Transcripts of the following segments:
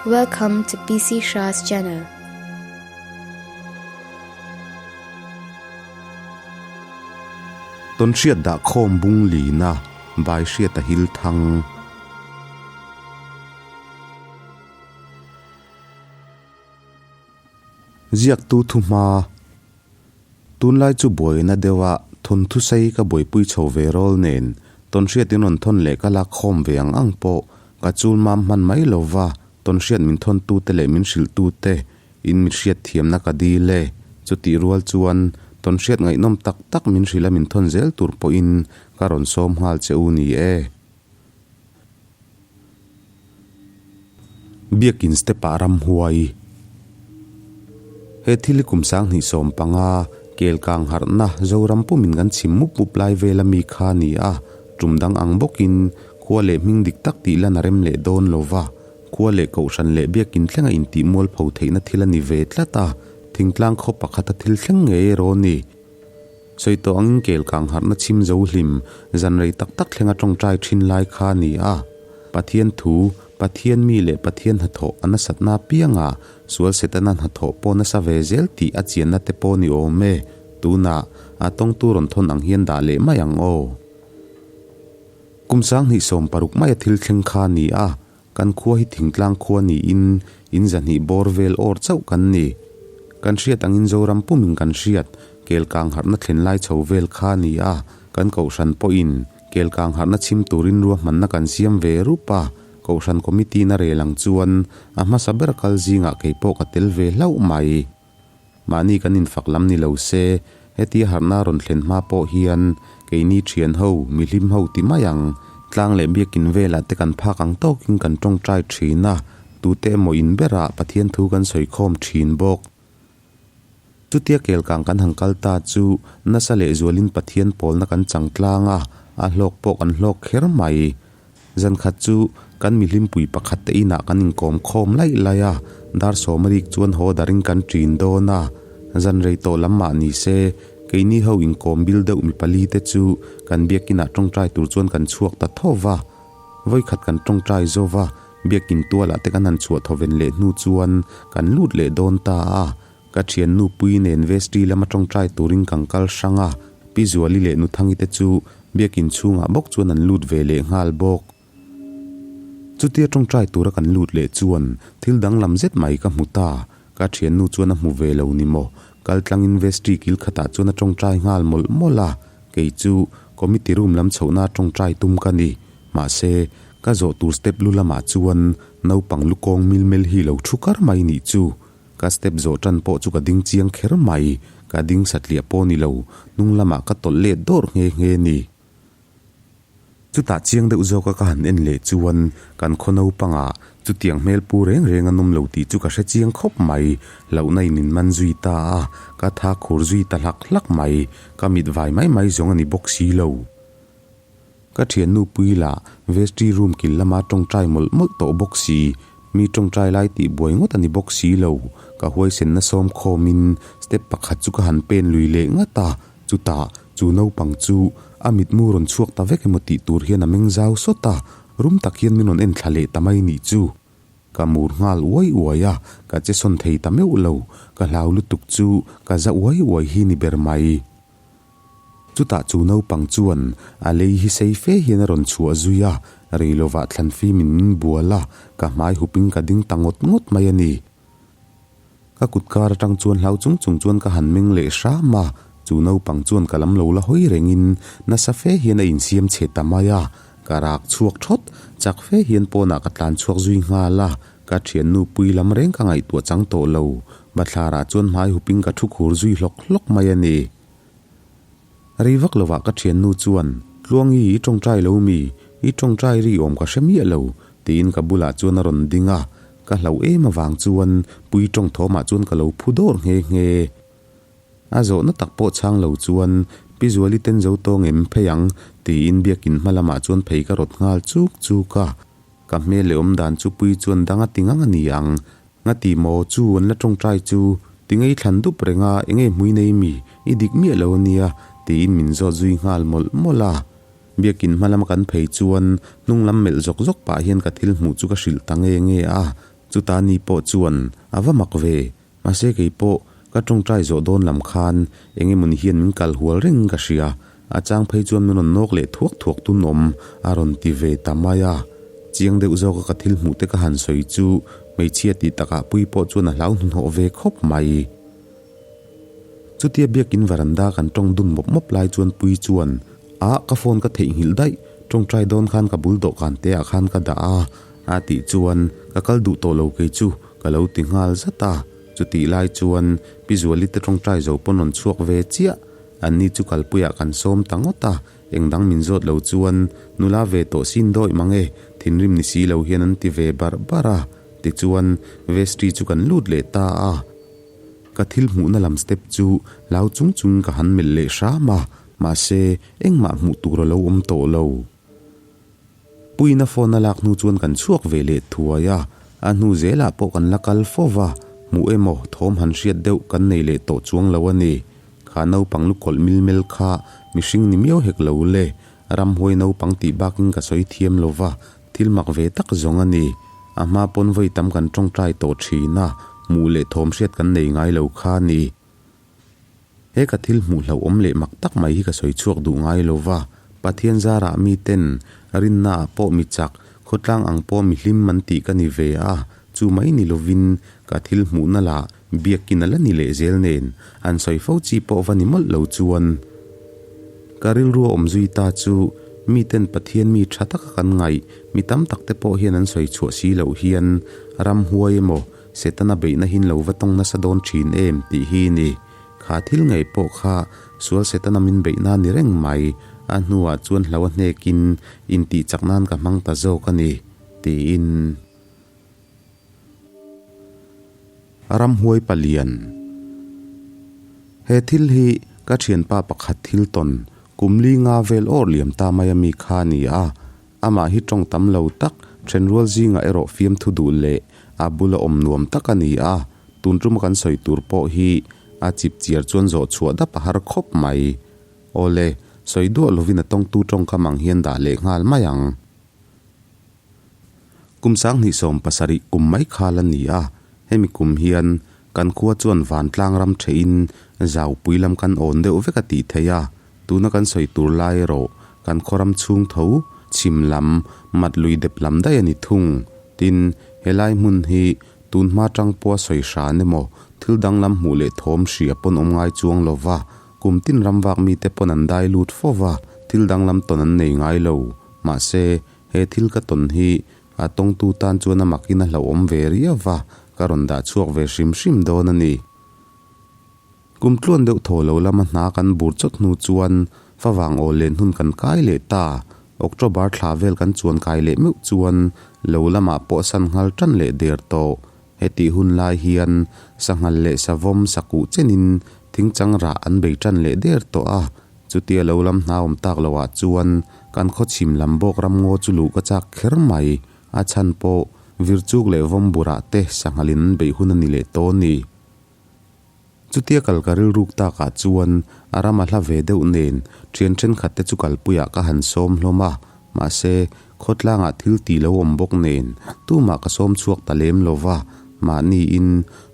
Welcome to PC Shah's channel. Tawnhriat dah khawm bung lina bai hriat a hil thang. Ziaktu thuhma Tunlai chu buaina deuha thawnthu sei ka buaipui chho ve rawl nen tawnhriat in rawn thawn leh ka lak khawm ve ang ang pawh ka chul mam hman mai lo va, tawnhriat min thawntute leh min hrilhtute in mi hriat thiamna ka dil e. Chutih rual chuan tawnhriat ngaihnawm tak tak min hrilha min thawn zel tur pawhin ka rawn sawm nghal che u ni e. Biakin step ah ramhuai. He thil hi kum 2015 kel kang harhna Zoram pumin kan chhim mup mup lai vel ami kha a ni a, tum dang ang bawkin khua leh hming dik tak tih lan a rem leh dawn lo va, khua leh kohhran leh biakin thlenga intih mualpho theihna thil a ni ve tlat a, thingtlang khaw pakhata thil thleng ngei erawh a ni. Sawi tawh angin kel kang harhna chhim zo hlim, zan rei tak tak thlenga tawngtai thin lai kha a ni a. Pathian thu, Pathian mi leh Pathian hnathawh a nasatna apianga sual Setana hnathawh pawh nasa ve zel tih a chianna te pawh ni awm e. Tunah, a tawngtu rawn thawn ang hian dah leh mai ang aw. Kum 2016 maia thil thleng kha a ni a, Kan khua hi thingtlang khua niin in zahnih bawr vel awr chauh kan ni. Kan hriat angin Zoram pumin kan hriat, Kelkang harhna thlen lai chho vel kha a ni a, kan Kohhran pawhin Kelkang harhna chhim turin ruahmanna kan siam ve rup a, Kohhran Committee na rel ang chuan a hmasa ber kal zingah kei pawh ka tel ve hlauh mai. Mahni kan infak lam ni lo se, hetia harhna rawn thlen hma pawh hian keini thian ho, mihlim ho ti mai ang, tlang leh biakin velah te kan phak ang tawkin kan tawngtai thin a, tute emaw in berah Pathian thu kan sawi khawm thin bawk. Chutia kelkang kan han kal ta chu nasa leh zualin Pathian pawlna kan chang tlang a, a hlawk pawh kan hlawk kher mai. Zan khat chu kan mihlimpui pakhat te inah kan inkawm khawm laih laih a, dar sawmarik chuan haw darin kan ṭin dawn a. Zan rei tawh lam mah ni se, keini ho inkawm bil deuh mi pali te chu kan biakinah ṭawngṭai tur chuan kan chhuak ta tho va. Vawikhat kan ṭawngṭai zo va, biakin tualah te kan han chhuah thawven leh hnu chuan kan lut leh dawn ta a. Ka thiannu Pui nen vestry lama tawngtai turin kan kal hrang a, Pi Zuali leh Nuthangi te chu biakin chhungah bawk chuan an lut ve leh nghal bawk. Chutia tawngtai tura kan lut leh chuan thil danglam zet mai ka hmu ta, ka thiannu chuan a hmu ve lo ni maw? Kal tlangin vestry kil khatah chuan a tawngtai nghal mawlh mawlh a, kei chu committee room lam chhohna tawngtai tum ka ni. Mahse, ka zawh tur step lu lamah chuan naupang lukawng milmel hi lo thu kar mai nih chu. Ka step zawh tan pawh chu ka ding chiang kher mai, ka ding satliah pawh ni lo, hnung lamah ka tawlh let dawrh nghe nghe ni. Chutah chiang deuh zawka ka han en leh chuan kan khaw naupangah chutiang hmel pu reng reng an awm lo tih chu ka hre chiang khawp mai, hlauhna in min man zui ta a, ka tha khur zui ta hlak hlak mai, ka mit vai mai mai zawng a ni bawk si lo. Ka thiannu pui lah vestry room kil lama tawngtai mawlh mawlh tawh bawk si, mi tawngtai lai tih buai ngawt a ni bawk si lo. Ka huaisenna sawm khawmin step pakhat chu ka han pen lui leh ngat a, chutah chu naupang chu a mitmu rawn chhuak ta vek emaw tih tur hian a meng zau sawt a, rum tak hian min rawn en thla leh ta mai nih chu. Ka mur nghal uai uai a, ka che sawn thei ta meuh lo, ka hlau lutuk chu ka za uai uai hi ni ber mai. Chutah chu naupang chuan a lei hi sei fe hian a rawn chhuah zui a, rei lovah thlan fimin min bual a, ka hmai hupin ka ding ta ngawt ngawt mai a ni. Ka kut kar atang chuan hlau chung chung chuan ka han meng leh hram a, chu naupang chuan ka lam lo la hawi rengin nasa fe hian a insiam chhe ta mai a, ka rak chhuak thawt, chak fe hian pawnah ka tlan chhuak zui nghal a, ka thiannu pui lam reng ka ngaihtuah chang tawh lo, bathlarah chuan hmai hupin ka thu khur zui hlawk hlawk mai a ni. Rei vak lovah ka thiannu chuan, Tluangi, i tawngtai lo mi? I tawngtai ri awm ka hre miah lo, tiin ka bulah chuan a rawn ding a. Ka hlauh em avang chuan pui tawng thawmah chuan ka lo phu dawr nghe nghe. A zawhna tak pawh chhang lo chuan, Pi Zuali ten zo tawng em phei ang, tiin biakin hma lamah chuan phei ka rawt nghal chuk chuk a. Ka hmel leh awm dan chu pui chuan dang a ti ngang a ni ang. Ngati maw chu an la tawngtai chu tingei thlan dup reng a, enge hmui nei mi, i dik miah lo ania, tiin min zawt zui nghal mawlh mawlh a. Biakin hma lama kan phei chuan hnung lam melh zawk zawk pah hian ka thil hmuh chu ka hrilh ta nge nge a. Chuta ni pawh chuan a va mak ve, mahse kei pawh ka tawngtai zawh dawn lam khan eng emawni hian min kal hual reng ka hria, a chang phei chuan min rawn nawk leh thuak thuak tun awm a rawn ti ve ta mai a. Chiang deuh zawka ka thil hmuh te ka han sawi chu hmeichhia tih takah pui pawh chuan a hlau hnuhnawh ve khawp mai. Chutia biakin varanda kan tawng dun mawp mawp lai chuan pui chuan, Ah, ka phone ka theihnghilh daih, tawngtai dawn khan ka bul dawhkan te ah khan ka dah a, a tih chuan ka kal duh tawh lo kei chu ka lo ti nghal zat a. Chutih lai chuan Pi Zuali te tawngtai zo pawn rawn chhuak ve chiah. Anni chu kalpuiah kan sawm ta ngawt a, eng dang min zawt lo chuan nula ve tawh sin dawih mang e, thinrim ni si lo hian an ti ve barh barh a. Tichuan vestry chu kan lut leh ta a. Ka thil hmuhna lam step chu hlau chung chungin ka han melh leh hram a, mahse engmah hmuh tur a lo awm tawh lo. Puiina phone a lak hnu chuan kan chhuak ve leh thuai a, a hnu zelah pawh kan la kal fo va, hmuh emaw thawm han hriat deuh kan nei leh tawh chuang lo a ni. Kha naupang lukawlh milmel kha mihring ni miau hek lo le, ramhuai naupang tih bakin ka sawi thiam lo va, Thil mak ve tak zawng a ni. A hma pawn vawi tam kan tawngtai tawh thin a, hmuh leh thawm hriat kan nei ngai lo kha a ni. He ka thil hmuh hlauhawm leh mak tak mai hi ka sawi chhuak duh ngai lo va, Pathian zarah miten rinnaah pawh mi chak, khawtlang ang pawh mi hlim an tih ka ni ve a, chu mai ni lovin ka thil hmuhna lah biakin a la ni leh zel nen an sawi fo chi pawh va ni mawlh lo chuan ka rilru a awm zui ta chu miten Pathian mi tha taka kan ngaih mi tam tak te pawh hian an sawi chhuah si loh hian ramhuai emaw Setana beihna hin lo va tawng nasa dawn thin em tih hi ni. Kha thil ngei pawh kha sual Setana min beihna ni reng mai a hnuah chuan hlo a hnekin intih chak nan ka hmang ta zawk a ni tiin. Ramhuai palian. He thil hi ka thianpa pakhat thil tawn kum li nga vel awr liam ta mai a mi kha a ni a, amah hi tawng tam lo tak thenrual zingah erawh fiamthu duh leh a bula awm nuam tak a ni a, tun tuma kan sawi tur pawh hi a chip chiar chuan zawh chhuah dap a har khawp mai. Awle, sawi duah lovin a tawngtu tawngkam ang hian dah leh nghal mai ang. Kum 2017 kum mai khal a ni a, hemi kum hian kan khua chuan vantlang ram thehin zaupui lam kan awn deuh vek a tih theih a, tuna kan sawi tur lai erawh kan khaw ram chhung tho chhim lam mat lui dep lam daih a ni thung. Tin, helai hmun hi tun hma tang pawha sawi hran emaw thil danglam hmuh leh thawm hria pawn awm ngai chuang lova, kum tin ram vak mite pawn an dai lut fo va, thil danglam tawn an nei ngai lo. Mahse, he thil ka tawn hi a tawngtu tan chuan a makin a hlauhawm ve riau va, ka rawn dah chhuak ve hrim hrim dawn a ni. Kum tluan deuh thaw lo lama hna kan bur chawt hnu chuan favang awl len hun kan kai leh ta. October thla vel kan chuan kai leh meuh chuan lo lamah pawh san nghal tan leh der tawh. Hetih hun lai hian sanghal leh savawm sakuh chenin thingchang rah an bei tan leh der tawh a. Chutia lo lam hna awm tak loh ah chuan kan khaw chhim lam bawk ram ngaw chu luh ka chak kher mai. A chhan pawh Virchuk leh Vawmburah te sanghalin an beih hun a ni leh tawh a ni. Chutia kal ka rilruk tak ah chuan a ram a hla ve deuh nen thian thenkhat te chu kalpuiah ka han sawm hlawm a, mahse khawtlangah thil ti lo awm bawk nen tumah ka sawm chhuak ta lem lo va, mahniin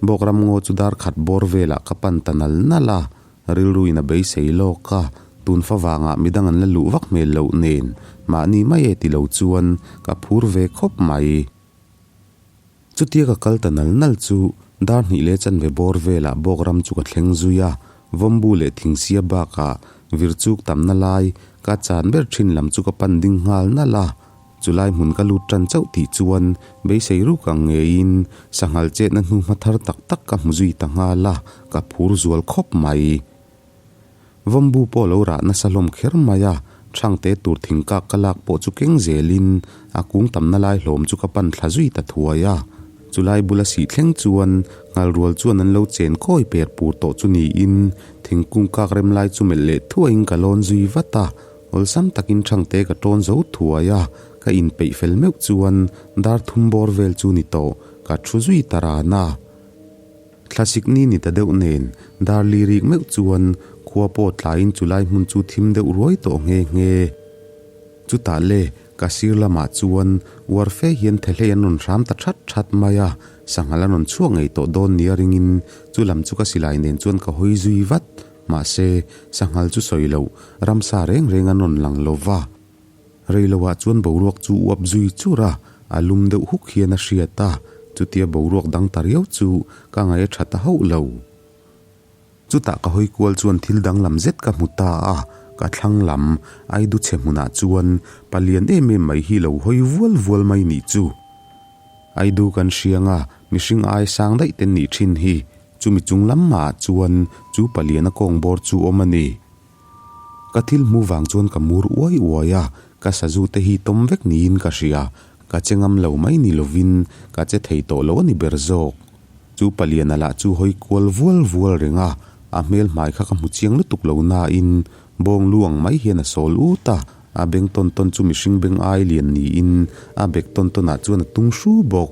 bawk ram ngaw chu dar khat bawr velah ka pan ta nal nal a. Rilruin a beisei lawk a, tun fa vangah midang an la luh vak hmel loh nen mahni mai e ti lo chuan ka phur ve khawp mai. Chutia ka kal ta nal nal chu dar hnih leh chanve bawr velah bawk ram chu ka thleng zui a, vawmbu leh thingsia bakah virchuk tamna lai ka chan ber thin lam chu ka pan ding nghal nalh a. Chulai hmun ka lut tan chauh tih chuan beisei ruk ang ngeiin sanghal chetna hnu hma thar tak tak ka hmu zui ta nghal a, ka phur zual khawp mai. Vawmbu pawh lo rah nasa hlawm kher mai a, thangte tur thingkak ka lak pawh chu keng zelin a kung tamna lai hlawm chu ka pan thla zui ta thuai a. Chulai bula sih thleng chuan nghalrual chuan an lo chen kawi per pur tawh chu niin thingkung kak rem lai chu melh leh thuaiin ka lawn zui vat a. Awlsam takin thangte ka tawn zo thuai a, ka inpeih fel meuh chuan dar thum bawr vel chu ni tawh, ka thu zui ta ran a. Thlasik ni ni ta deuh nen dar li rik meuh chuan khua pawh tlaiin chulai hmun chu thim deuh ruai tawh nghe nghe. Chutah le, Ka sir lamah chuan uar fe hian thehlei an rawn hram ta that that mai a, sanghal an rawn chhuak ngei tawh dawn nia ringin chu lam chu ka silai nen chuan ka hawi zui vat. Mahse, sanghal chu sawi loh, ramsa reng reng an rawn lang lo va. Rei loah chuan boruak chu uap zui chur a, a lum deuh huk hian a hriat a, chutia boruak dang ta riau chu ka ngaih a tha ta hauh lo. Chutah ka hawi kual chuan thil danglam zet ka hmu ta a, ka thlang lam Aidu chhe hmunah chuan palian em em mai hi lo hawi vual vual mai nih chu. Aidu kan hriang a, mihring ai sang daih te nih thin hi, chumi chung lam mahah chuan chu paliana kawng bawr chu awm a ni. Ka thil hmu vang chuan ka mur uai uai a, ka sazu te hi tawm vek niin ka hria, ka che ngam lo mai ni lovin ka che thei tawh lo a ni ber zawk. Chu paliana lah chu hawi kual vual vual reng a, a hmel hmai kha ka hmu chiang lutuk lo nain bawng lu ang mai hian a sawl ut a, a beng tawn tawn chu mihring beng ai lian niin a bek tawn tawnah chuan a tung hru bawk.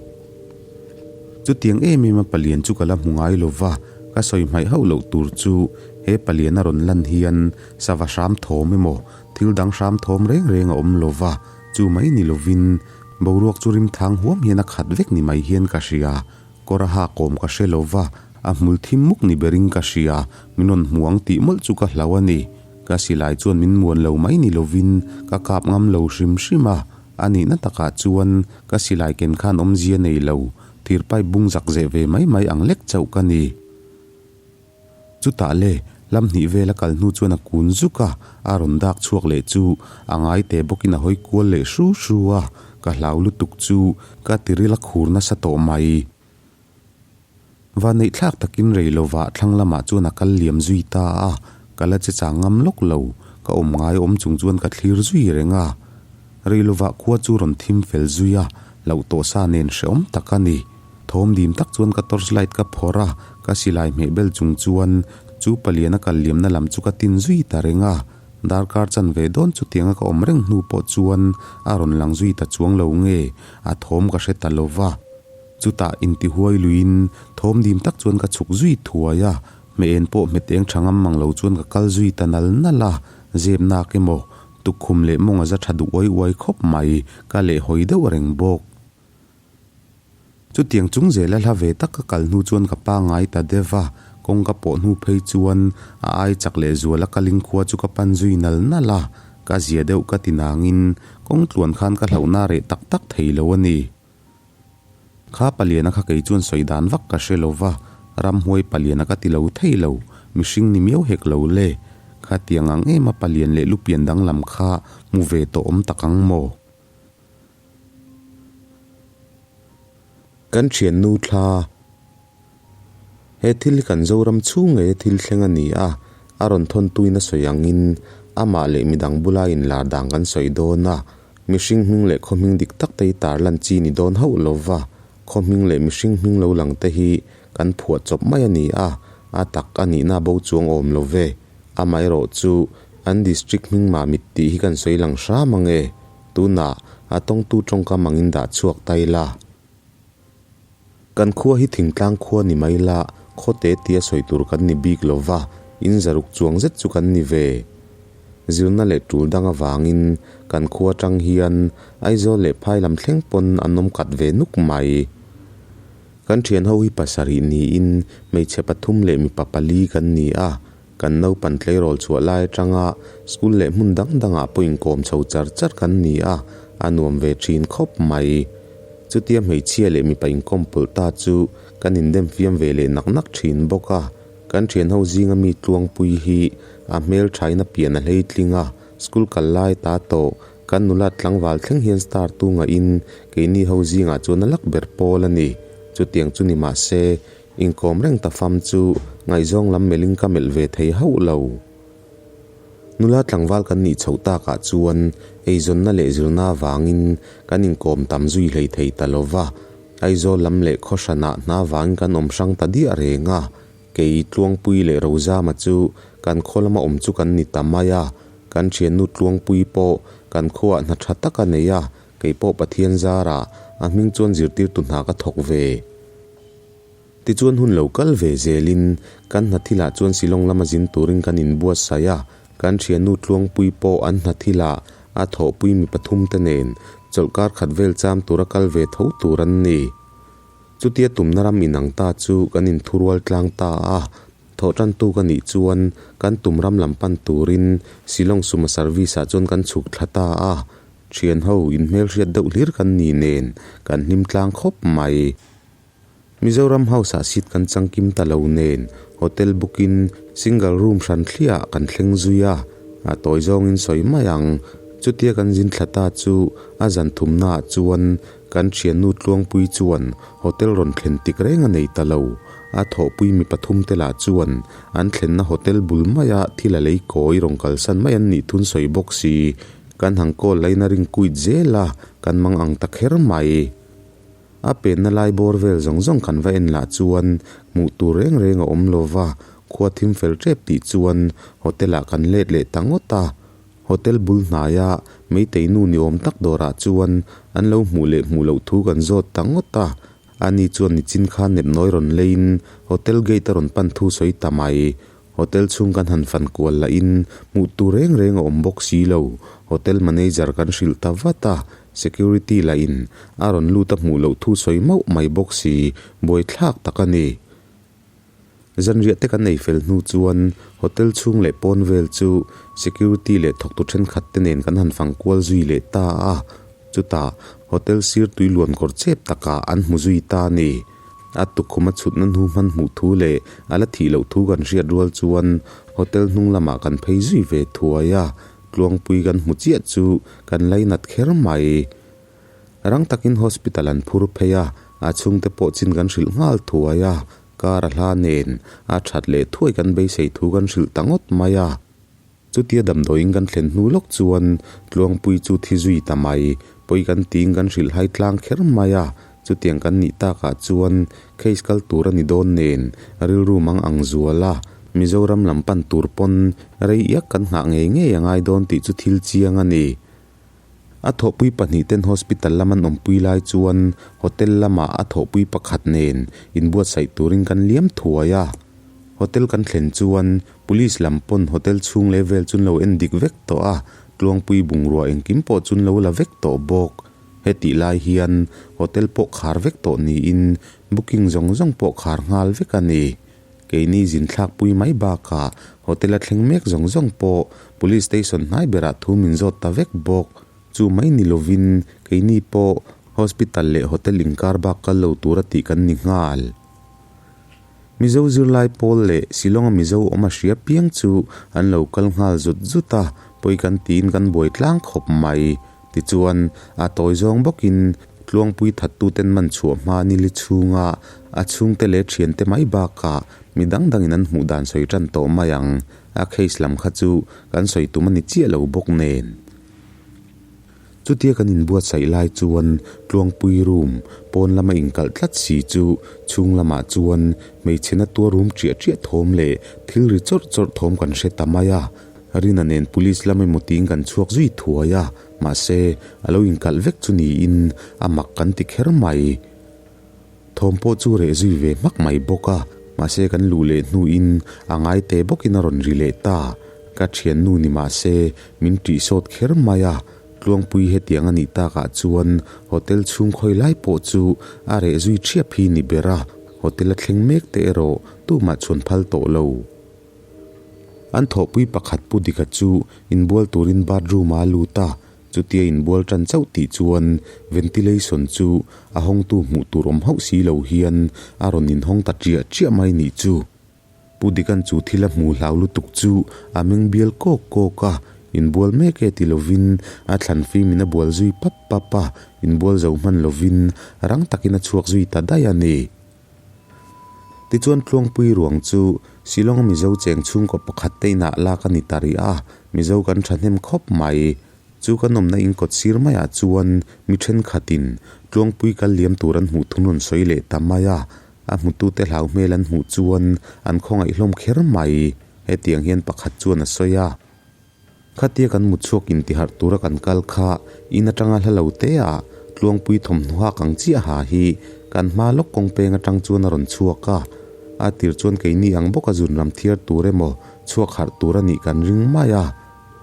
Chutiang em em a palian chu ka la hmu ngai lo va, ka sawi hmaih hauh loh tur chu he palian a rawn lan hian sava hram thawm emaw thil dang hram thawm reng reng a awm lo va, chu mai ni lovin boruak chu rim thang huam hian a khat vek ni mai hian ka hria. Kawr a ha kawm ka hre lo va, a hmul thim muk ni berin ka hria, min rawn hmu ang tih mawlh chu ka hlau a ni. Ka silai chuan min muan lo mai ni lovin ka kap ngam lo hrim hrim a, A nihna takah chuan ka silai ken khan awmzia nei lo, thir pipe bung zak zeh ve mai mai ang lek chauh ka ni. Chutah le, lam hnih vel a kal hnu chuan a kun zuk a, a rawn dak chhuak leh chu a ngai te bawkin a hawi kual leh hru hru a, ka hlau lutuk chu ka tiril a khur nasa tawh mai. Vaneihthlak takin rei lovah thlang lamah chuan a kal liam zui ta a, ka la che chang ngam lawk lo, ka awm ngai awm chung chuan ka thlir zui reng a. Rei lovah khua chu rawn thim fel zui a, hlauh tawh sa nen hrehawm tak a ni. Thawm dim tak chuan ka torch light ka phawrh a, ka silai hmeh bel chung chuan chu palian a kal liamna lam chu ka tin zui ta reng a. Darkar chanve dawn chutianga ka awm reng hnu pawh chuan a rawn lang zui ta chuang lo nge, a thawm ka hre ta lova. Chutah intihuai luiin thawm dim tak chuan ka chhuk zui thuai a, hmeh en pawh hmet eng tha ngam mang lo chuan ka kal zui ta nal nal a, zep nak emaw, tukkhum leh mawng a za tha duh uai uai khawp mai, ka leh hawi deuh reng bawk. Chutiang chung zela hla ve tak ka kal hnu chuan ka pangngai ta deuh a, kawng ka pawh hnu phei chuan a ai chak leh zuala kaling khua chu ka pan zui nal nal a, ka zia deuh ka ti nangin kawng tluan khan ka hlauhna reh tak tak thei lo a ni. Kha paliana kha kei chuan sawi dan vak ka hre lo va, ramhuai paliana ka ti lo thei lo, mihring ni miau hek lo le. Kha tiang ang em a palian leh lupian danglam kha hmu ve tawh awm tak ang maw? Kan thiannu thla. He thil hi kan Zoram chhung ngei a thil thleng a ni a, a rawn thawn tuin a sawi angin amah leh midang bula inlar dan kan sawi dawn a, mihring hming leh khaw hming dik tak te hi tarlan chi ni dawn hauh lo va, khaw hming leh mihring hming lo lang te hi kan phuah chawp mai a ni a, a tak a nihna bo chuang awm lo ve. Amaherawh chu an district hming mah mit tih hi kan sawi lang hram ang e, tunah a tawngtu tawngkam angin dah chhuak ta ila. Kan khua hi thingtlang khua ni mai la, khaw te tia sawi tur kan ni bik lo va, in zaruk chuang zet chu kan ni ve. Zirna leh tul dang avangin kan khua atang hian Aizawl leh phai lam thleng pawn an awm kat ve nuk mai. Kan thian ho hi pasarih niin hmeichhe pathum leh mipa pali kan ni a, kan naupan tleirawl chhuah lai atanga school leh hmun dang dangah pawh inkawm chho char char kan ni a, a nuam ve thin khawp mai. Chutia hmeichhia leh mipa inkawm pawlh ta chu kan indem fiam ve leh nak nak thin bawk a, kan thianho zinga mi tluangpui hi a hmel thain a pian a hleitling a, school kal lai ta tawh kan nula tlangval thleng hian star tu ngahin keini ho zingah chuan a lak ber pawl a ni. Chutiang chu ni mah se, inkawm reng ta fam chu ngaihzawng lam melhin ka melh ve thei hauh lo. Nula tlangval kan nih chhoh takah chuan eizawnna leh zirna avangin kan inkawm tam zui hlei thei ta lo va, Aizawl lam leh khaw hranah hna vangin kan awm hrang ta diah reng a, kei Tluangpui leh Rozama chu kan khaw lama awm chu kan ni ta mai a, kan thiannu Tluangpui pawh kan khuaah hna tha tak a nei a, kei pawh Pathian zarah a hming chuan zirtirtu hna ka thawk ve. Tichuan hun lo kal ve zelin kan hna thilah chuan Shillong lama zin turin kan inbuatsaih a, kan thiannu Tluangpui pawh an hna thilah A thawhpui mi pathumte nen chawlhkar khat vel cham tura kal ve tho tur an ni. Chutia tumna ram inang ta chu kan inthurual tlang ta a, thawhtantu ka nih chuan kan tum ram lam pan turin Shillong Suma Service ah chuan kan chhuk thla ta a, thian ho inhmelhriat deuh hlir kan ni nen kan hlim tlang khawp mai. Mizoram House ah seat kan changkim ta lo nen hotel book in single room hran thliah kan thleng zui a, a tawi zawngin sawi mai ang. Chutia kan zin thla ta chu a zan thumna ah chuan kan thiannu Tluangpui chuan hotel rawn thlen tik reng a nei ta lo. A thawhpui mi pathum te lah chuan an thlenna hotel bul maia thil a lei kawi rawn kalsan mai an nih thun sawi bawk si. Kan han call lain a ring kuit zel a, kan mang ang ta kher mai. A penna lai bawr vel zawng zawng kan va en lah chuan hmuh tur reng reng a awm lo va, khua thim fel tep tih chuan hotel ah kan let leh ta ngawt a. Hotel bul hnaia Meitei nu ni awm tak dawrah chuan an lo hmuh leh hmuh loh thu kan zawt ta ngawt a. Ani chuan nichin khan nepnawi rawn leiin hotel gate a rawn pan thu sawi ta mai. Hotel chhung kan han fan kual lahin hmuh tur reng reng a awm bawk si lo. Hotel manager kan hrilh ta vat a, security lahin a rawn lut a hmuh loh thu sawi mauh mai bawk si, buaithlak tak a ni. Zanriah te kan ei fel hnu chuan hotel chhung leh pawn vel chu security leh thawktu thenkhat te nen kan han fang kual zui leh ta a, chutah hotel sir tui luan kawr chep takah an hmu zui ta a ni. A tukkhum a chhutna hnu hman hmuh thu leh a la thih loh thu kan hriat rual chuan hotel hnung lamah kan phei zui ve thuai a, Tluangpui kan hmu chiah chu kan lainat kher mai. Rang takin hospital an phur phei a, a chhungte pawh chin kan hrilh nghal thuai a, car a hla nen a that leh thuai kan beisei thu kan hrilh ta ngawt mai a. Chutia damdawiin kan thlen hnu lawk chuan Tluangpui chu thi zui ta mai, pawi kan tiin kan hrilh hai tlang kher mai a, chutiang kan nih takah chuan case kal tur a ni dawn nen rilru mang ang zual a, Mizoram lam pan tur pawn rei iak kan nghah ngei ngei a ngai dawn tih chu thil chiang a ni. A thawhpui pahnih ten hospital lam an awmpui lai chuan hotel lamah a thawhpui pakhat nen inbuatsaih turin kan liam thuai a. Hotel kan thlen chuan police lam pawn hotel chhung leh vel chu an lo en dik vek tawh a, Tluangpui bungrua engkim pawh chu an lo la vek tawh bawk. Hetih lai hian hotel pawh khar vek tawh niin booking zawng zawng pawh khar nghal vek a ni. Keini zin thlakpui mai bakah hotel a thleng mek zawng zawng pawh Police Station hnai berah thu min zawt ta vek bawk. Chu mai ni lovin keini pawh Hospital leh Hotel inkar bak kal lo tura tih kan ni nghal. Mizo zirlai pawl leh Shillong-a Mizo awm a hria piang chu an lo kal nghal zut zut a, pawi kan tiin kan buai tlang khawp mai. Tichuan, a tawi zawng bawkin Tluangpui thattuten man chhuah hma nili chhunga a chhungte leh thiante mai bakah mi dang dangin an hmuh dan sawi tan tawh mai ang. A case lam kha chu kan sawi tum a ni chiah lo bawk nen. Chutia kan inbuatsaih lai chuan Tluangpui room pawn lama inkalh tlat si chu chhung lamah chuan hmeichhe na tuar rum ṭiah ṭiah thawm leh thil ri chawrh chawrh thawm kan hre ta mai a. Rina nen police lam emaw tiin kan chhuak zui thuai a, mahse a lo inkalh vek chu niin a mak kan ti kher mai. Thawm pawh chu reh zui ve hmak mai bawk a, mahse kan luh leh hnuin a ngai te bawkin a rawn ri leh ta. Ka thiannu ni mahse min ṭih sawt kher mai a, Tluangpui hetiang a nih takah chuan hotel chhung khawi lai pawh chu a reh zui ṭhiap hi ni ber a, hotel a thleng mek te erawh tumah chhuan phal tawh lo. An thawhpui pakhat Pu Dika chu inbual turin bathroom ah a lut a, chutia inbual tan chauh tih chuan ventilation chu a hawngtu hmuh tur awm hauh si lo hian a rawn inhawng ta ṭiah ṭiah mai nih chu. Pu Dika'n chu thil a hmu hlau lutuk chu a meng bial kawk kawk a, inbual mek e ti lovin a thlan fimin a bual zui pap pap a, inbual zo hman lovin rang takin a chhuak zui ta daih a ni. Tichuan Tluangpui ruang chu Shillong Mizo cheng chhungkaw pakhat te inah lak a ni ta rih a, Mizo kan thahnem khawp mai. Chu kan awmna in kawt sir maiah chuan mi thenkhatin Tluangpui kal liam tur an hmuh thun rawn sawi leh ta mai a, a hmutute hlau hmel an hmuh chuan an khawngaih hlawm kher mai. Hetiang hian pakhat chuan a sawi a. Khatia kan mut chhuak intiharh tura kan kal kha in atanga hla lo te ah Tluangpui thawmhnaw hak ang chiah ha hi kan hma lawk kawng peng atang chuan a rawn chhuak a. A tir chuan keini ang bawka zun ram thiar tur emaw chhuak harh tur a nih kan ring mai a.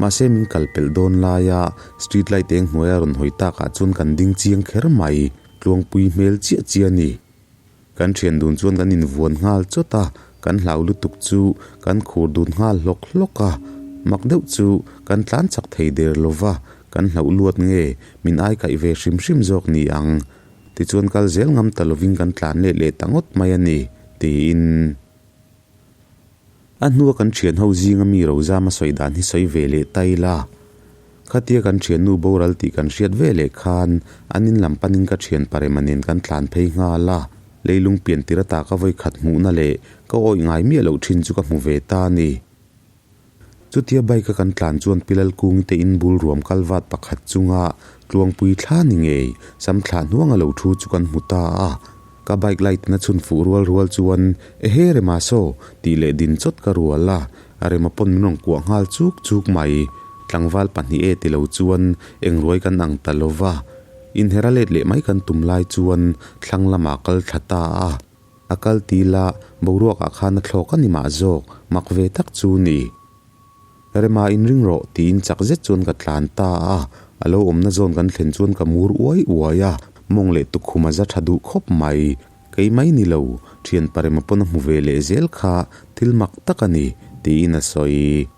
Mahse min kal pelh dawn laia street light eng hnuaia rawn hawi takah chuan kan ding chiang kher mai, tluangpui hmel chiah chiah a ni. Kan thian dun chuan kan invuan nghal chawt a, kan hlau lutuk chu kan khur dun nghal hlawk hlawk a. Mak deuh chu kan tlan chak thei der lo va, kan hlauh luat nge min ai kaih ve hrim hrim zawk ni ang. Tichuan kal zel ngam ta lovin kan tlan leh leh ta ngawt mai a ni, tiin. A hnua kan thian ho zinga mi Rozama sawi dan hi sawi ve leh ta ila. Khatia kan thiannu boral tih kan hriat ve leh khan an in lam panin ka thian Parema nen kan tlan phei nghal a, leilung pian tir ata ka vawi khat hmuhna leh ka awih ngai miah loh thin chu ka hmu ve ta a ni. Chutia bike a kan tlan chuan Pilal Kungi te in bul ruam kal vat pakhat chunga tluangpui thla ni ngei sam thlah hnuang a lo thu chu kan hmu ta a. Ka bike light in a chhun fuh rual rual chuan Ehe Rema saw! tih leh din chawt ka rual a, Rema pawn min rawn kuah nghal chuk chuk mai. Tlangval pahnih e ti lo chuan eng ruai kan ang ta lo va. Inhera let leh mai kan tum lai chuan thlang lamah kal thla ta a. A kal ti la, boruakah khan a thlawk a ni mah zawk, mak ve tak chu ni. Rema inring rawh tiin chak zet chuan ka tlan ta a, a lo awmna zawn kan thlen chuan ka mur uai uai a, mawng leh tukkhum a za tha duh khawp mai. Kei mai ni lo, thian parema pawn a hmu ve leh zel kha thil mak tak a ni, tiin a sawi.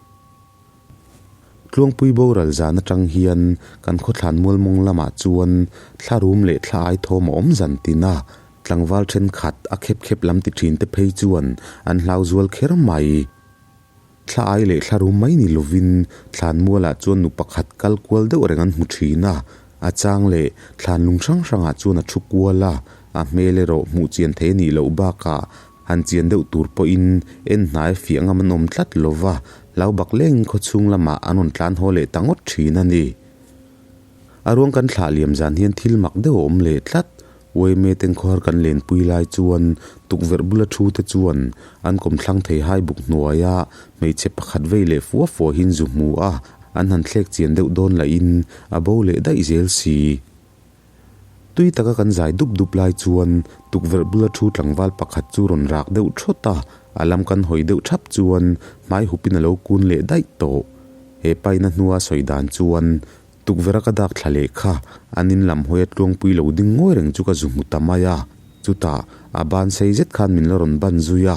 Tluangpui boral zan atang hian kan khawthlan mualmawng lamah chuan thla rum leh thla ai thawm a awm zan tin a, tlangval thenkhat a khep khep lam ti thin te phei chuan an hlau zual kher mai. Thla ai leh thla rum mai ni lovin thlan mualah chuan nu pakhat kal kual deuh reng an hmu thin a, a chang leh thlan lung hrang hrangah chuan a thu kual a, a hmel erawh hmuh chian thei a nih loh bakah Han chian deuh tur pawhin en hnai fiah ngam an awm tlat lo va, hlau bak lengin khawchhung lamah an rawn tlan haw leh ta ngawt thin a ni. A ruang kan thlah liam zan hian thil mak deuh a awm leh tlat. Uaime ten khawhar kan lenpui lai chuan tukverh bula thu te chuan an kawmthlang thei hai buk hnuaia hmeichhe pakhat vei leh fua fua hian zu hmu a, an han thlek chian deuh dawn lahin a bo leh daih zel si. Tui taka kan zai dup dup lai chuan tukverh bula thu tlangval pakhat chu rawn rak deuh thawt a, a lam kan hawi deuh thap chuan hmai hupin a lo kun leh daih tawh. He paina hnua sawi dan chuan tukverha ka dak thla leh kha an in lam hawi a tluangpui lo ding ngawi reng chu ka zu hmu ta mai a, chutah a ban sei zet khan min la rawn ban zui a,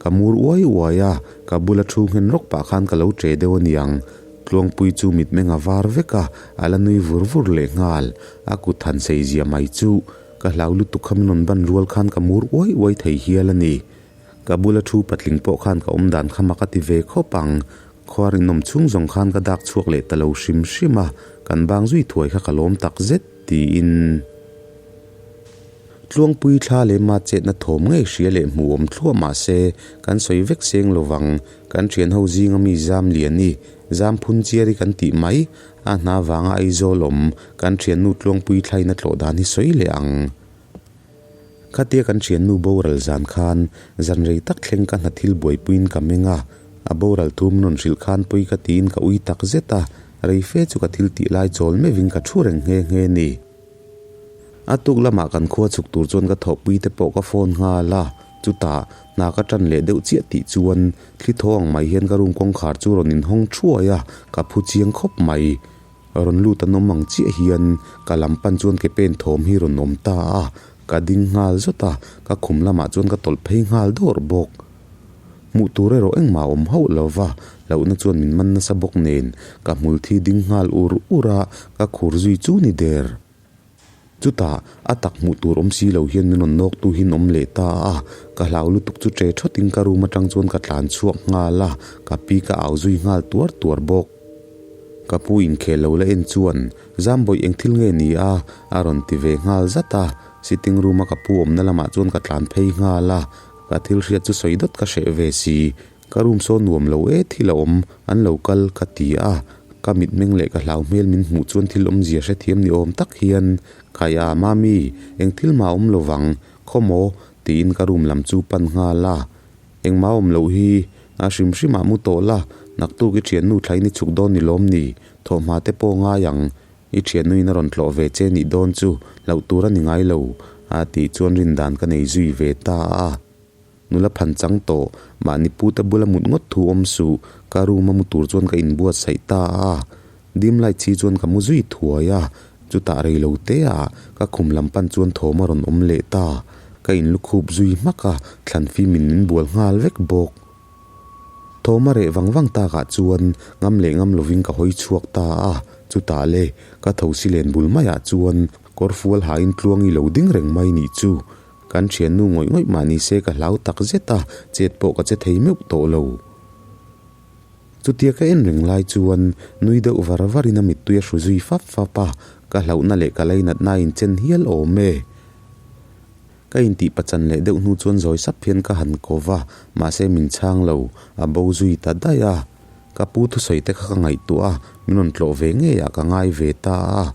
ka mur uai uai a, ka bula thu nghen rawk pah khan ka lo che deuh aniang. Tluangpui chu mitmeng a var vek a, a la nui vur vur leh nghal. A kut han sei zia mai chu ka hlau lutuk kha min rawn ban rual khan ka mur uai uai thei hial a ni. Ka bula thu patling pawh khan ka awm dan kha mak a ti ve khawp ang. Khuar inawm chhung zawng khan ka dak chhuak leh ta lo hrim hrim a, kan bang zui thuai kha ka lawm tak zet tiin. Tluangpui thla leh ma chetna thawm ngei hria leh hmuh awm thluah mah se kan sawi vek seng lovang. Kan thian ho zinga mi zam lian i, zam phun chiar i kan tih mai, a hna vanga Aizawl awm kan thiannu Tluangpui thlaina tlawh dan hi sawi leh ang. Khatia kan thiannu boral zan khan zan rei tak thleng ka hna thil buaipuiin ka meng a, a boral thu min rawn hrilh khan pawi ka tiin ka ui tak zet a, rei fe chu ka thil tih lai chawl meuhin ka thu reng nghe nghe ni. A tuk lamah kan khua chhuk tur chuan ka thawhpui te pawh ka phone nghal a, chutah hna ka tan leh deuh chiah tih chuan thli thaw ang mai hian ka room kawngkhar chu rawn inhawng thuai a, ka phu chiang khawp mai. Rawn lut an awm ang chiah hian ka lam pan chuan ke pen thawm hi rawn awm ta a, ka ding nghal zawt a, ka khum lamah chuan ka tawlh phei nghal dawrh bawk. Hmuh tur erawh engmah a awm hauh lo va, hlauhna chuan min man nasa bawk nen ka hmul thi ding nghal ur ur a, ka khur zui chu ni der. Chutah a tak hmuh tur awm si lo hian min rawn nawk tu hin awm leh ta a, ka hlau lutuk chu ṭe ṭhawtin ka room aṭang chuan ka tlan chhuak nghal a, ka pi ka au zui nghal tuar tuar bawk. Ka pu inkhel lo la en chuan Zambawih eng thil nge ni a? a rawn ti ve nghal zat a, sitting room a ka pu awmna lamah chuan ka tlan phei nghal a, Ka thil hriat chu sawi dawt ka hreh ve si. Ka room saw nuam lo e thil a awm, an lo kal ka ti a. Ka mitmeng leh ka hlau hmel min hmuh chuan thil awmzia hrethiam ni awm tak hian, Khai a, Mami, eng thil mah a awm lo vang, khaw maw? tiin ka room lam chu pan nghal a. Engmah a awm loh hi, a hrim hrim ah mu tawh la, naktuk i thiannu thlain i chhuk dawn ni lawm ni, thawhhma te pawh ngai ang, I thiannuin a rawn tlawh ve che nih dawn chu hlauh tur a ni ngai lo, a tih chuan rindan ka nei zui ve ta a. Nula phan chang tawh, mahni pute bula mut ngawt thu awm suh, Ka room a mu tur chuan ka inbuatsaih ta a, dim light si chuan ka mu zui thuai a, chutah rei lo te ah ka khum lam pan chuan thawm a rawn awm leh ta. Ka inlukhup zui hmak a, thlan fim in min bual nghal vek bawk. Thawm a reh vang vang takah chuan ngam leh ngam lovin ka hawi chhuak ta a, chutah le ka thosi len bul maiah chuan kawr fual hain tluangi lo ding reng mai nih chu. Kan thiannu ngawih ngawih mah ni se ka hlau tak zet a, chet pawh ka che thei meuh tawh lo. Chutia ka en reng lai chuan nui deuh var varin a mittui a hru zui fap fap a, ka hlauhna leh ka lainatna a inchen hial awm e. Ka intih pachan leh deuh hnu chuan zawi sap hian ka han ko va, mahse min chhang lo, a bo zui ta daih a. Ka pu thusawi te kha ka ngaihtuah a, min rawn tlawh ve ngei ah ka ngai ve ta a.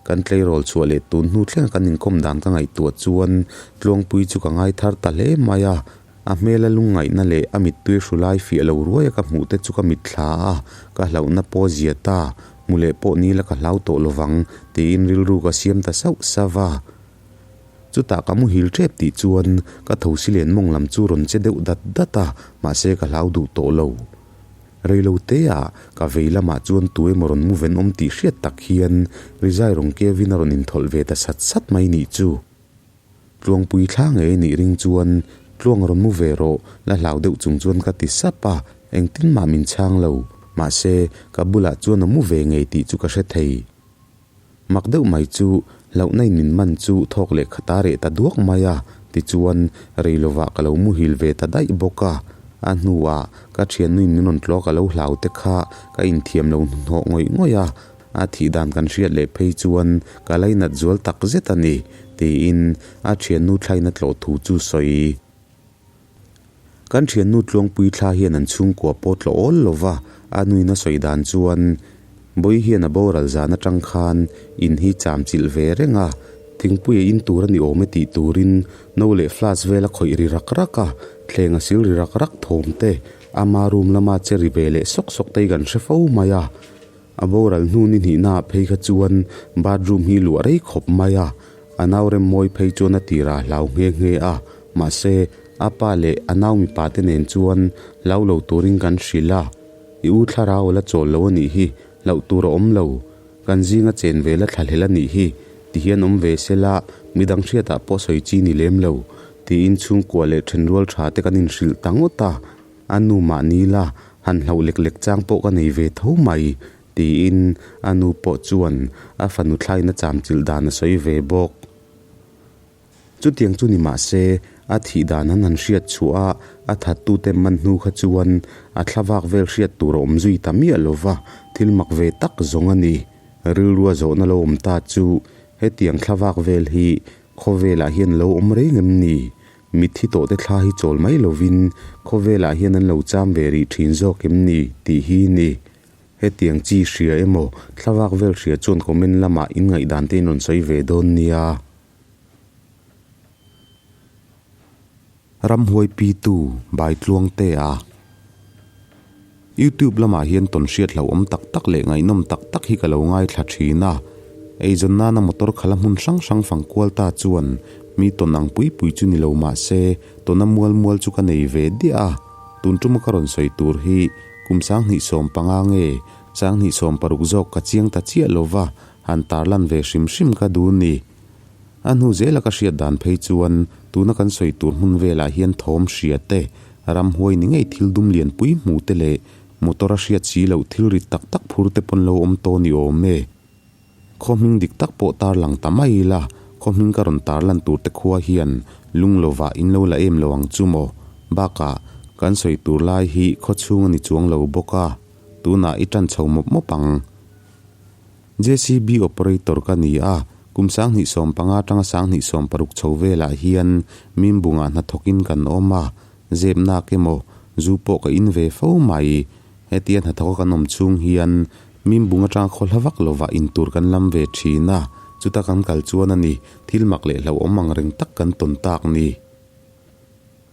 Kan tleirawl chhuah leh tun hnu thlenga kan inkawm dan ka ngaihtuah chuan Tluangpui chu ka ngai thar ta hle mai a. A hmela lungngaihna leh a mittui hru lai fiah lo ruaia ka hmuh te chu ka mitthla a, ka hlauhna pawh zia ta, hmu leh pawh ni la ka hlau tawh lovang tiin rilru ka siam ta sauh sauh a. Chutah ka muhil tep tih chuan ka thosi len mawng lam chu rawn che deuh dat dat a, mahse ka hlau duh tawh lo. Reilo teah ka vei lamah chuan tu emaw rawn mu ven awm tih hriat tak hian rizai rawn kevin a rawn inthawlh ve ta sat sat mai nih chu. Tluangpui thla ngei nih ring chuan tluang rawn mu ve rawh la hlau deuh chung chuan ka ti sap a, engtin mah min chhang lo, mahse ka bulah chuan a mu ve ngei tih chu ka hre thei. Mak deuh mai chu hlauhna in min man chu thawk leh khat a reh ta duak mai a, tichuan rei lovah ka lo muhil ve ta daih bawk a. A hnuah ka thiannuin min rawn tlawk a lo hlau te kha ka inthiam lo hnuhnawh ngawih ngawih a, a thih dan kan hriat leh phei chuan ka lainat zual tak zet a ni, tiin a thiannu thlaina tlawh thu chu sawi. Kan thiannu Tluangpui thla hian an chhungkua pawh tlawh awl lo va, a nuin a sawi dan chuan Bawi hian a boral zan atang khan in hi cham chilh ve reng a, thingpui a in tur a ni awm e tih turin no leh flask vel a khawih ri rak rak a, thleng a sil ri rak rak thawm te, ama room lama che ri ve leh sawk sawk te hi kan hre fo mai a. A boral hnu ni hnihnaah phei kha chuan bathroom hi luah rei khawp mai a, a nau rem mawi phei chuan a tirah a hlau nghe nghe a, mahse a pa leh a nau mipa te nen chuan hlau lo turin kan hrilh a, I u thlarau a la chawl lo a nih hi, hlauh tur a awm lo, kan zinga chen ve la thlahlel a nih hi, ti hian awm ve se la, midang hriatah pawh sawi chi ni lem lo, tiin chhungkua leh thenrual tha te kan inhrilh ta ngawt a. A nu mahni la han hlauh lek lek chang pawh ka nei ve tho mai, tiin a nu pawh chuan a fanu thlaina cham chilh dan a sawi ve bawk. Chutiang chu ni mah se, a thih dan an han hriat chhuah a, a thattute man hnu kha chuan a thlavak vel hriat tur a awm zui ta miah lo va, thil mak ve tak zawng a ni. Rilrua zawhna lo awm ta chu hetiang thlavak vel hi khawvelah hian lo awm reng em ni? Mitthi tawhte thla hi chawl mai lovin khawvelah hian an lo cham ve rih thin zawk em ni tih hi ni. Hetiang chi hria emaw thlavak vel hria chuan comment lamah in ngaihdan te in rawn sawi ve dawn nia. Ramhuai pitu Bai Tluangtea. Youtube lamah hian tawn hriat hlauhawm tak tak leh ngaihnawm tak tak hi ka lo ngaithla thin a. Eizawn nana motor khala hmun hrang hrang fang kual ta chuan mi tawn ang pui pui chu ni lo mah se tawna mual mual chu ka nei ve diah a. Tun tuma ka rawn sawi tur hi kum 2015 nge 2016 zawk ka chiang ta chiah lo va, han tarlan ve hrim hrim ka duh ni. A hnu zela ka hriat dan phei chuan tuna kan sawi tur hmun velah hian thawm hria te, ramhuai ni ngei thil dum lian pui hmu te leh motor a hriat si loh thil rit tak tak phur te pawn lo awm tawh ni awm e. Khaw hming dik tak pawh tar lang ta mai ila, khaw hming ka rawn tar lan tur te khua hian lung lovah in lo la em lo ang chu maw? Bakah, kan sawi tur lai hi khaw chhung a ni chuang lo bawk a, tunah i tan chho mawp mawp ang. JCB operator ka ni a, kum 2015 atanga 2016 chho velah hian Mimbungah hnathawkin kan awm a, zepnak emaw zu pawh ka in ve fo mai. Hetia hnathawka kan awm chhung hian Mimbung atanga khaw hla vak lovah intur kan lam ve thin a, chuta kan kal chuan a ni, thil mak leh hlauhawm ang reng tak kan tawn tak ni.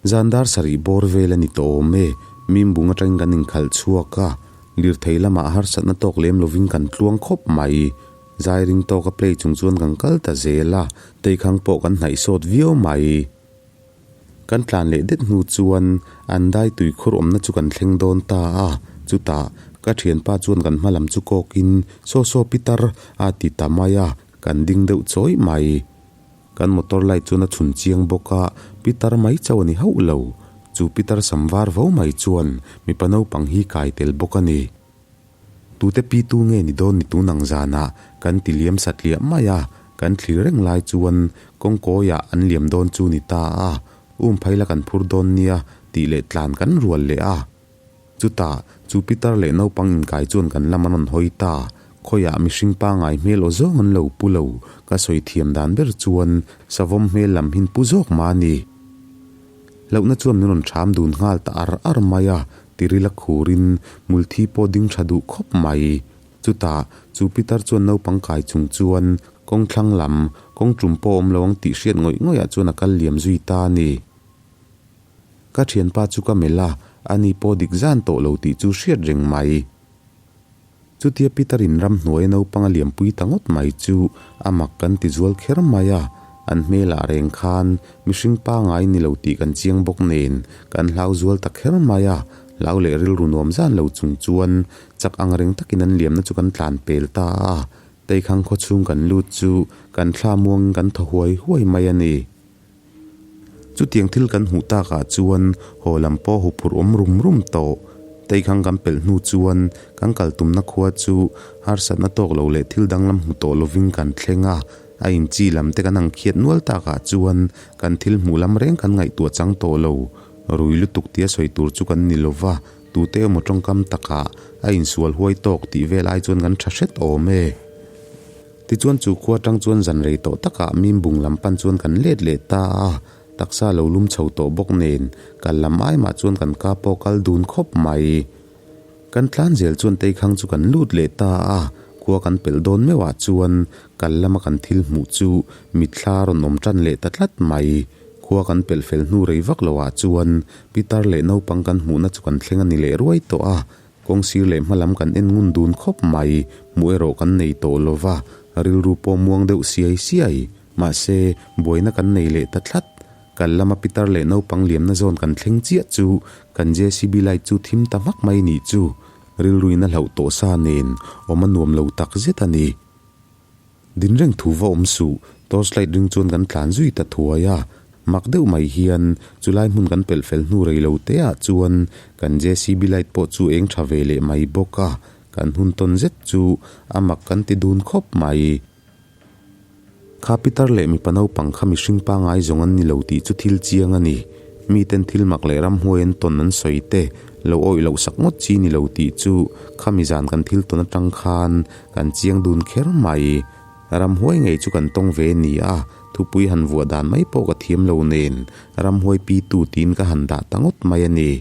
Zan dar sarih bawr vel a ni tawh awm e, Mimbung atangin kan inkhalh chhuak a, lirthei lamah harsatna tawk lem lovin kan tluang khawp mai. Zai ring tawka play chung chuan kan kal ta zel a, teikhang pawh kan hnaih sawt viau mai. Kan tlan leh det hnu chuan an dai tuikhur awmna chu kan thleng dawn ta a, Chutah, ka thianpa chuan kan hma lam chu kawkin, Saw saw pitar, a ti ta mai a, kan ding deuh chawih mai. Kan motor light chuan a chhun chiang bawk a, pitar mai chauh a ni hauh lo. Chu pitar sam var vo mai chuan mipa naupang hi kai tel bawk a ni. Tute pitu nge ni dawn ni tun ang zanah kan ti liam satliah mai a, kan thlir reng lai chuan kawngkawiah an liam dawn chu ni ta a, um phaila kan phur dawn nia tih leh tlan kan rual leh a. Chutah, chu pitar leh naupang inkai chuan kan lam an rawn hawi ta, khawiah mihring pangai hmel aw zawng an lo pu lo, ka sawi thiam dan ber chuan savawm hmel lam hin pu zawk mah a ni. Hlauhna chuan min rawn ṭham dun nghal ta ar ar mai a, tiril a khurin hmulthi pawh ding ṭha duh khawp mai. Chutah, chu pitar chuan naupang kai chung chuan kawng thlang lam, kawng ṭum pawh awm lo ang tih hriat ngawih ngawihah chuan a kal liam zui ta a ni. Ka ṭhianpa chu ka melh a, ani pawh dik zan tawh lo tih chu hriat reng mai. Chutia Peter-in ramhnuaia naupang a liampui ta ngawt mai chu a mak kan ti zual kher mai a, an hmelah reng khan mihring pangai ni lo tih kan chiang bawk nen kan hlau zual ta kher mai a, hlau leh rilru nuam zan lo chung chuan chak ang reng takin an liamna chu kan tlan pel ta a, Teikhang khawchhung kan lut chu kan thla muangin kan thaw huai huai mai a ni. Chutiang thil kan hmuh takah chuan haw lam pawh huphurh awm rum rum tawh. Teikhang kan pelh hnu chuan kan kal tumna khua chu harsatna tawk lo leh thil danglam hmu tawh lovin kan thleng a, a inchi lam te kan ang khiat nual takah chuan kan thil hmuh lam reng kan ngaihtuah chang tawh lo. Rui lutuk tia sawi tur chu kan ni lova, tute emaw tawngkam takah a insual huai tawk tih vel ai chuan kan tha hret awm e. Tichuan chu khua atang chuan zan rei tawh takah Mimbung lam pan chuan kan let leh ta a, taksa lo lum chho tawh bawk nen kal lam ai mah chuan kan ka pawh kal dun khawp mai. Kan tlan zel chuan Teikhang chu kan lut leh ta a, khua kan pelh dawn meuhah chuan kal lama kan thil hmuh chu mitthla a rawn awm tan leh ta tlat mai. Khua kan pelh fel hnu rei vak loah chuan pitar leh naupang kan hmuhna chu kan thleng a ni leh ruai tawh a, Kawng sir leh hma lam kan en ngun dun khawp mai, hmuh erawh kan nei tawh lo va, rilru pawh muang deuh siai siai. Mahse, buaina kan nei leh ta tlat. Kal lama pitar leh naupang liamna zawn kan thleng chiah chu kan JCB light chu thim ta hmak mai nih chu. Rilruin a hlauh tawh sa nen awm a nuam lo tak zet a ni. Din reng thu va awm suh, torch light ring chuan kan tlan zui ta thuai a. Mak deuh mai hian chulai hmun kan pelh fel hnu rei lo te ah chuan kan JCB light pawh chu eng tha ve leh mai bawk a, kan hun tawn zet chu a mak kan ti dun khawp mai. Kha pitar leh mipa naupang kha mihring pangai zawng an ni lo tih chu thil chiang a ni. Miten thil mak leh ramhuai an tawn an sawi te lo awih loh sak ngawt chi ni lo tih chu khami zan kan thil tawn atang khan Kan chiang dun kher mai. Ramhuai ngei chu kan tawng ve ni a, thupui han vuah dan mai pawh ka thiam lo nen, ramhuai pitu tiin ka han dah ta ngawt mai a ni.